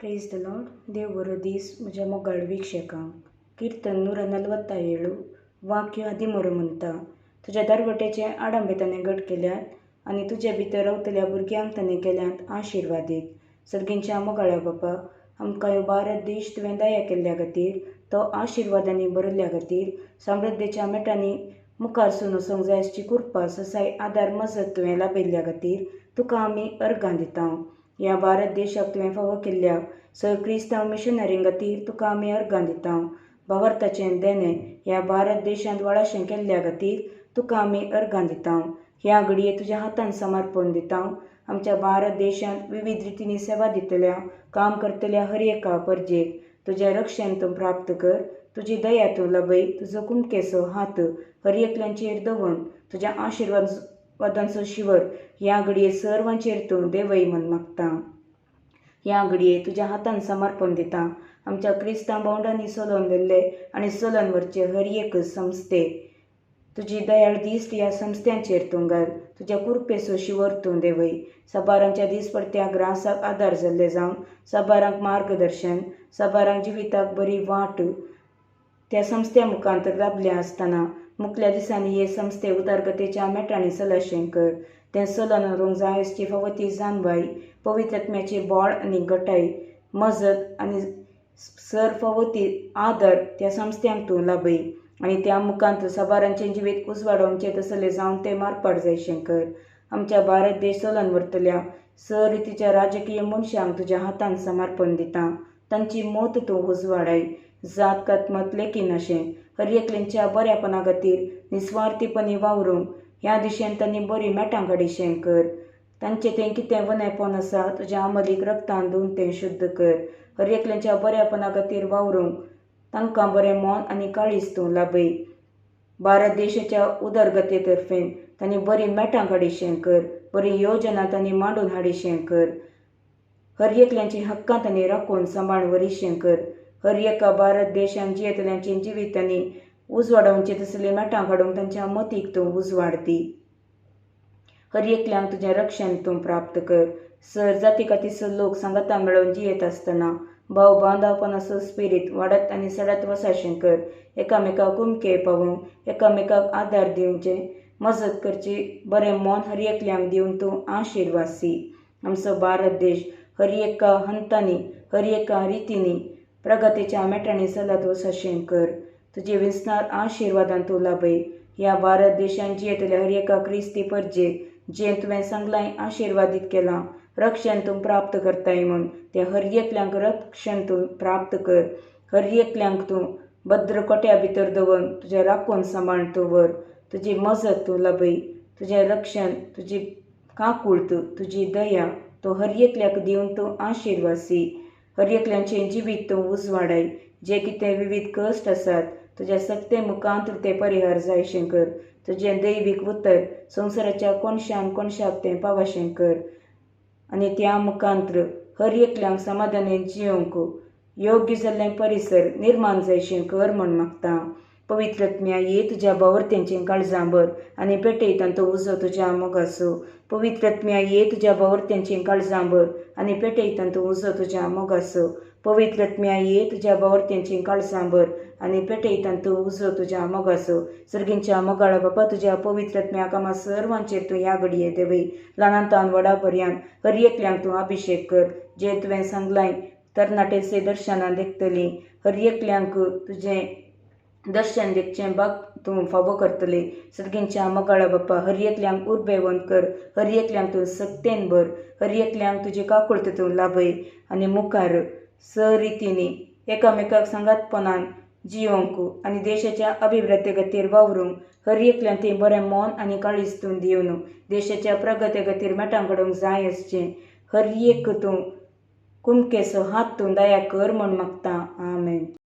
प्रेज the Lord. देव बरो दीस म्हज्या मोगाळ वीक्षकांक. किर्तन 147 वाक्य 13 म्हणटा, तुज्या दरवट्याचे आडंबे ताणें घट केल्यात आनी तुजे भितर रावतल्या भुरग्यांक ताणें केल्यात आशिर्वादीत. सर्गींच्या मोगाळ्या बापा, आमकां ह्यो भारत देश तुवें दया केल्ल्या खातीर, तो आशिर्वादांनी भरिल्ल्या खातीर, समृद्धीच्या मेटांनी मुखार सून वचूंक जाय आसची कृपा ससाय आदार मजत तुवें लाभिल्ल्या खातीर तुका आमी अर्गां दिता. ह्या भारत देशाक तुवें फावो केल्ल्या सर क्रिस्तांव मिशनरीं खातीर तुका आमी अर्गां दिता. भावार्थाचें देणें ह्या भारत देशांत वाळाशें केल्ल्या खातीर तुका आमी अर्गां दिता. ह्या घडये तुज्या हातान समर्पण दिता. आमच्या भारत देशांत विविध रितींनी सेवा दितल्या, काम करतल्या हर एका परजेक तुजें रक्षण तूं प्राप्त कर, तुजी दया तूं लभय, तुजो कुमकेचो हात हर एकल्यांचेर दवरून तुज्या आशिर्वादांचो शिवर ह्या घडये सर्वांचेर तूं देवय म्हण मागता. ह्या घडये तुज्या हातान समर्पण दिता आमच्या क्रिस्तांव भावंडांनी चलोवन व्हेल्ले आनी चलोवन व्हरचे हर एक संस्थे. तुजी दयाळ दीस ह्या संस्थ्यांचेर तूं घाल, तुज्या कुरपेचो शिवर तूं देवय. साबारांच्या दीसपडत्या ग्रासाक आदार जाल्ले जावन साबारांक मार्गदर्शन, साबारांक जिविताक बरी वाट त्या संस्थ्या मुखांतर लाभल्या आसतना मुखल्या दिसांनी हे संस्थे उदरगतीच्या मेटांनी चलशें कर. तें चलोवन व्हरूंक जाय आसची फावो ती जाणवाय, पवित्र आत्म्याची बळ आनी घटाय, मजत आनी सर फावो ती आदर त्या संस्थ्यांक तूं लाभय आनी त्या मुखांत साबारांचें जिवीत उजवाडोवचें तसलें जावन तें मारपाट जायशें कर. आमच्या भारत देश चलोवन व्हरतल्या सर रितीच्या राजकीय मनशांक तुज्या हातान समर्पण दिता. तांची मत तूं उजवाडाय. जात कात मत लेखिनाशें हर एकल्यांच्या बऱ्यापणा खातीर निस्वार्थीपणी वावरूंक ह्या दिशेन तांणी बरी मेटां काडिशें कर. तांचें तें कितें वनेपण आसा तुज्या अमलीक रक्तान धुवन तें शुद्ध कर. हर एकल्यांच्या बऱ्यापणा खातीर वावरूंक तांकां बरें मन आनी काळीज तूं लाभय. भारत देशाच्या उदरगते तर्फेन तांणी बरी मेटां काडिशें कर, बरी योजना तांणी मांडून हाडिशें कर. हर एकल्यांची हक्कां तांणी राखून सांबाळून व्हरिशें कर. हर एका भारत देशांत जियेतल्यांची जिवीत तांणी उजवाडावचें तसलीं मेटां काडूंक तांच्या मतीक तूं उजवाड दी. हर एकल्यांक तुजें रक्षण तूं प्राप्त कर. सर जाती कातीचो लोक सांगाता मेळोवन जियेत आसतना भाव बांदावपणाचो स्पिरीत वाडत आनी सडत वसाशें कर. एकामेकाक कुमके पावोवंक, एकामेकाक आदार दिवचें, मजत करची बरें मन हर एकल्यांक दिवन तूं आशिर्वासी. आमचो भारत देश हर एका हंतांनी, हर एका रितींनी प्रगतीच्या मेटांनी चलत वसाशें कर. तुजे विसनार आशिर्वादान तूं लाभय. ह्या भारत देशांत जियेतल्या हर एका क्रिस्ती परजेक जें तुवें सांगलां आशिर्वादीत केलां, रक्षण तूं प्राप्त करताय म्हूण तें हर एकल्यांक रक्षण तूं प्राप्त कर. हर एकल्यांक तूं भद्र कोट्या भितर दवरून तुजें राखून सांबाळ तूं व्हर. तुजी मजत तूं लाभय. तुजें रक्षण, तुजी काकूळत, तुजी दया तूं हर एकल्याक दिवन तूं आशिर्वासी. हर एकल्याचें जिवीत तूं उजवाडाय. जे कितें विविध कश्ट आसात तुज्या सक्ते मुखांत ते परिहार जायशें कर. तुजें दैवीक उतर संवसाराच्या कोनशान कोनशाक तें पावशें कर आनी त्या मुखांत्र हर एकल्यांक समाधानी जियोवंक योग्य जाल्लें परिसर निर्माण जायशें कर म्हूण मागता. पवित्र आत्म्या, ये तुज्या भावार्थ्यांचें काळजां भर आनी पेटय तांचो उजो तुज्या मोगाचो. पवित्र आत्म्या, ये तुज्या भावार्थ्यांचें काळजां भर आनी पेटय तांचो उजो तुज्या मोगाचो. पवित्र आत्म्या, ये तुज्या भावार्थ्यांचें काळजां भर आनी पेटय तांचो उजो तुज्या मोगाचो. सर्गींच्या मोगाळा बापा, तुज्या पवित्र आत्म्या कामा सर्वांचेर तूं ह्या घडये देवय. ल्हानांतान व्हडा पर्यंत हर एकल्यांक तूं अभिशेक कर. जें तुवें सांगलां तरणाटेचे दर्शनां देखतली, हर एकल्यांक तुजें दर्शन देखचें बाग तूं फावो करतली. सर्गींच्या मोगाळा बापा, हर एकल्यांक उर्बेवंत कर, हर एकल्यांक तूं सक्तेन भर, हर एकल्यांक तुजी काकुळट तूं लाभय आनी मुखार स रितींनी एकामेकाक सांगातपणान जियोवंक आनी देशाच्या अभिवृद्धी खातीर वावरूंक हर एकल्यान ती बरें मन आनी काळीज तूं दिवन देशाच्या प्रगती खातीर मेटां काडूंक जाय आसचें हर एक तूं कुमकेचो हात तूं दया कर म्हूण मागता. आमेन.